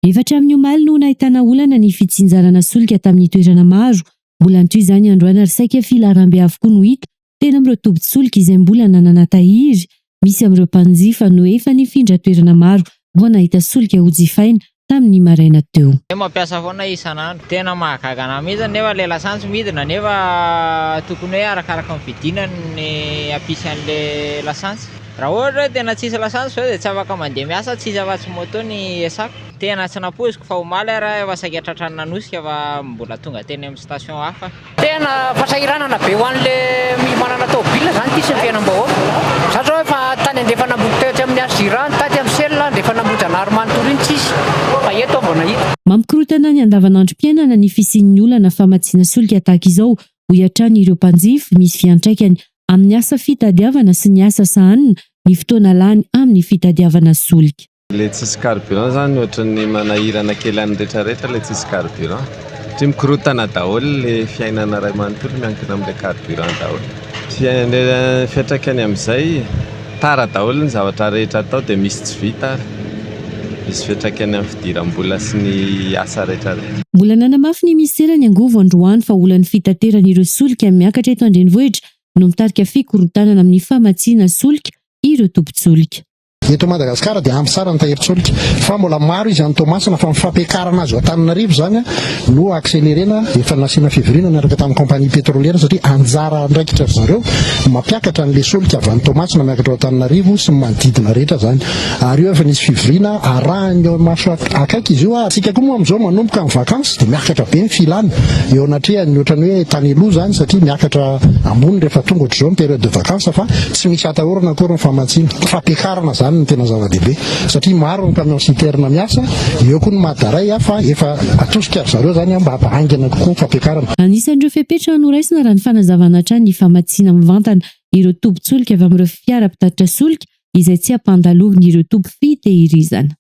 Efa hatramin'ny omaly no nahitana olana ny fitsinjarana solika tamin'ny toerana maro. Mbola nitohy izany androany ary saika filaharambe avokoa no hita teny amin'ireo tobin-tsolika izay mbola nanana tahiry. Misy amin'ireo mpanjifa no efa nifindra toerana maro vao nahita solika hojifaina tamin'ny maraina teo. Hoe mampiasa foana isan'andro. Tena mahagaga anah mihitsy nefa le lasantsy midina nefa tokony hoe arakaraka ny vidinany ny hampisy an'le lasantsy. Raha ohatra hoe tena tsisy lasantsy zao dia tsy afaka mandeha miasa tsisy afa-tsy moto ny iasako. Tena tsy nampoiziko fa omaly ary aho efa saika tratran'ny nanosika fa mbola tonga teny amin'ny station hafa. Tena fahasahiranana be ho an'le manana tômôbila zany ity sy ny fiainam-bahoaka. Za zao efa tany andrefana Ambohitetsy amin'ny Azira, nitady amin'ny Shell, andrefana Ambohijanahary manontolo iny tsisy fa eto aho vao nahita. Mampikorontana ny andavanandrom-piainana ny fisian'ny olana famatsiana solika tahaka izao, hoy hatrany ireo mpanjifa. Misy fiantraikany amin'ny asa fitadiavana sy ny asa sahanina ny fotoana lany amin'ny fitadiavana solika. Ilay tsisy carburant zany ohatran'ny manahirana kely an'ny retraretra ilay tsisy carburant satria mikorontana daholo ilay fiainana iray manontolo miankina amin'ilay carburant daholo. Fiantraikany amin'izay, tara daholo ny zavatra rehetra atao dia misy tsy vita ary misy fiantraikany amin'ny fidiram-bola sy ny asa retraretra. Mbola nanamafy ny minisitera ny angovo androany fa olan'ny fitaterana ireo solika miakatra eto an-drenivohitra no mitarika fikorontanana amin'ny famatsiana solika ireo tobin-tsolika. Eto Madagasikara dia ampy tsara ny tahirin-tsolika fa mbola maro izy any Toamasina fa ny fampiakarana azy ao Antananarivo izany no accélérena, efa nasiana fivoriana niaraka tamin'ny compagnie pétrolière satria anjara andraikitra ry zareo ny mampiakatra an'ilay solika avy any Toamasina miakatra ao Antananarivo sy ny manodidina rehetra izany ary io efa nisy fivoriana arahin'ny maso akaiky izy io ary isika koa moa amin'izao manomboka ny vacances dia miakatra be ny filana eo anatrehan'ny ohatran'ny hoe tany aloha izany satria miakatra ambony rehefa tonga ohatr'izao ny période de vacances fa tsy misy atahorana akory ny famatsiana. Fampiakarana izany no tena zava-dehibe satria maro ny camion citerne miasa, eo koa ny Madaray fa efa atosika ry zareo izany mba hampahaingana kokoa ny fampiakarana. Anisan'ireo fepetra noraisina raha ny fanazavana hatrany ny famatsiana mivantana ireo tobin-tsolika avy amin'ireo fiara mpitatitra solika izay tsy hampandaloviny ireo toby fitehirizana.